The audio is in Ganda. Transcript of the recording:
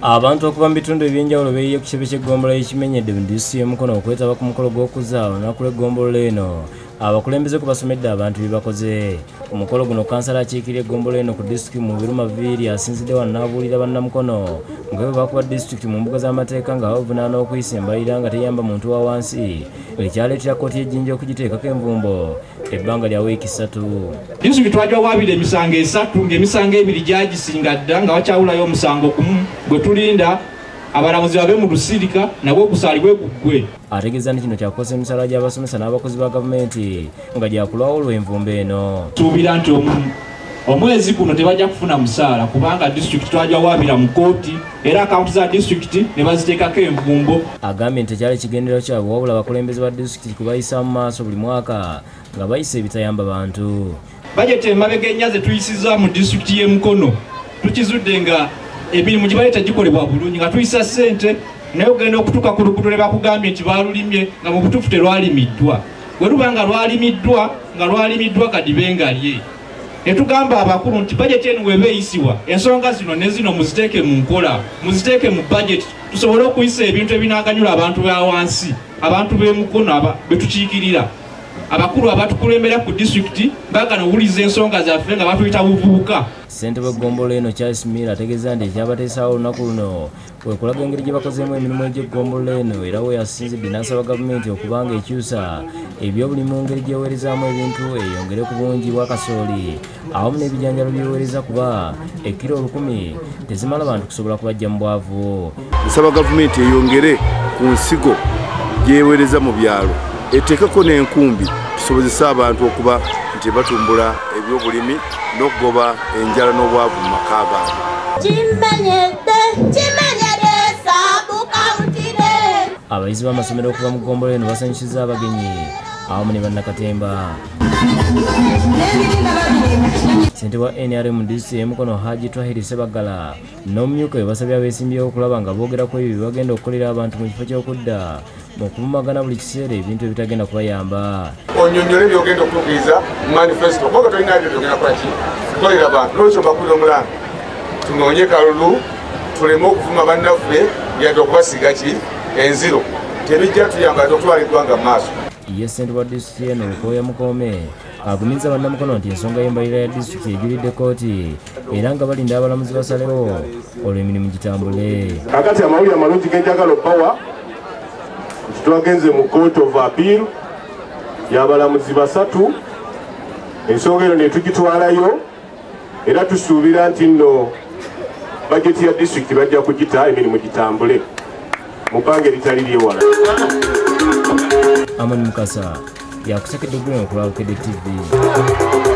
Abantu okuva mu bitundu ebyenjawulo beeyiye ku kitebe ky'eggombolola y'Ekimenyedde mu disitulikiti y'e Mukono okwetaba ku mukolo gw'okuzza olunaku lw'eggombolola eno. Abakulembeze ku basomedde abantu bye bakoze. Ku mukolo guno kansala akiikirira eggombolola eno ku disitulikiti Mubiru Maviiri asinzidde wano n'abuulira bannamukono nga bwe bakuba disitulikiti mu mbuga z'amateeka nga bavunaana okuyisa embalirira nga teyamba muntu wa wansi, ekyaleetera kkooti y'Ejjinja okugiteekako envumbo ebbanga lya wiiki 3. Disitulikiti twagiwawaabira emisango 3 ng'emisango 2 gyagisinga dda nga wakyawulayo omusango gumu gwe tulinda abalamuzi babe mu lusirika nabwo okusaalibwe guggwe. Ategeeza nti kino kyakukosa emisaala gy'abasomesa n'abakozi ba gavumenti nga gyakulwawo olw'envumbo eno. Tusuubira nti omwezi guno tebajja kufuna musaala kubanga disitulikiti twagiwawaabira mu kkooti era akawunti za disitulikiti ne baziteekako envumbo. Agambye nti tekyali kigendererwa kyabwe wabula abakulembeze ba disitulikiti kubayisa mu maaso buli mwaka nga bayisa ebitayamba bantu. Bajeti emabega ennya ze tuyisizza mu disitulikiti y'e Mukono tukizudde nga emirimu gibaleeta gikolebwa bulungi nga tuyisa ssente, naye ogenda okutuuka ku luguudo lwe bakugambye nti baalulimye nga mu butuufu terwalimiddwa. Bwe luba nga lwalimiddwa kadibe nga lye. Ne tugamba abakulu nti bajeti eno weba eyisibwa ensonga zino ne zino muziteeke mu nkola, muziteeke mu bajeti tusobole okuyisa ebintu ebinaaganyula abantu ba wansi, abantu b'e Mukono be tukiikirira. Abakulu abatukulembera ku disitulikiti baagala owuliza ensonga zaffe nga batuyita buvubuka. Ssentebe w'eggombolola eno Charles Miller ategeeza nti ekyabateesaawo olunaku luno kwe kulaga engeri gye bakozeemu emirimu egy'eggombolola eno, era we yasinzidde n'asaba gavumenti okuba nga ekyusa ebyobulimi mu ngeri gy'eweerezaamu ebintu eyongere ku bungi bwa kasooli awamu n'ebijanjaalo by'eweereza kuba ekkiro 1000 tezimala bantu kusobola kubajja mu bwavu. Nsaba gavumenti eyongere ku nsigo gy'eweereza mu byalo, eteekeko n'enkumbi tusobozese abantu okuba nti batumbula ebyobulimi n'okugoba enjala n'obwavu mu maka gaabwe. Abayizi b'amasomero okuva mu ggombolola eno basanyusizza abagenyi awamu ne bannakatemba. Ssentebe wa NRM mu disitulikiti y'e Mukono Haji Twahiri Ssebaggala n'omumyuka we basabye abeesimbyewo okulaba nga boogera ku ebyo bye bagenda okukolera abantu mu kifo ky'okudda mu kuvumagana buli kiseera ebintu ebitagenda kubayamba. Onyonnyole by'ogenda okutuukiriza mu manifesito kubanga tolina byo by'ogenda kukola ki kukolera bantu. N'olwekyo mbakubira omulanga tunoonye kalulu tuleme okuvuma bannaffe yadde okubasiga ki enziro, tebijja tuyamba yadde okutwala eggwanga mu maaso. Ye ssentebe wa disitulikiti eno Lukooya Mukoome agumizza bannamukono nti ensonga y'embalirira ya disitulikiti ejulidde kkooti era nga balinda abalamuzi basalewo olwo emirimu gitambule. Kakati amawulire amalungi ge njagala obbawa nti twagenze mu court of appeal y'abalamuzi 3, ensonga eno ne tugitwalayo era tusuubira nti nno bajeti ya disitulikiti bajja kugita emirimu gitambule mu bbanga eritali lyewala. Amon Mukasa yakusekedde Bukedde TV.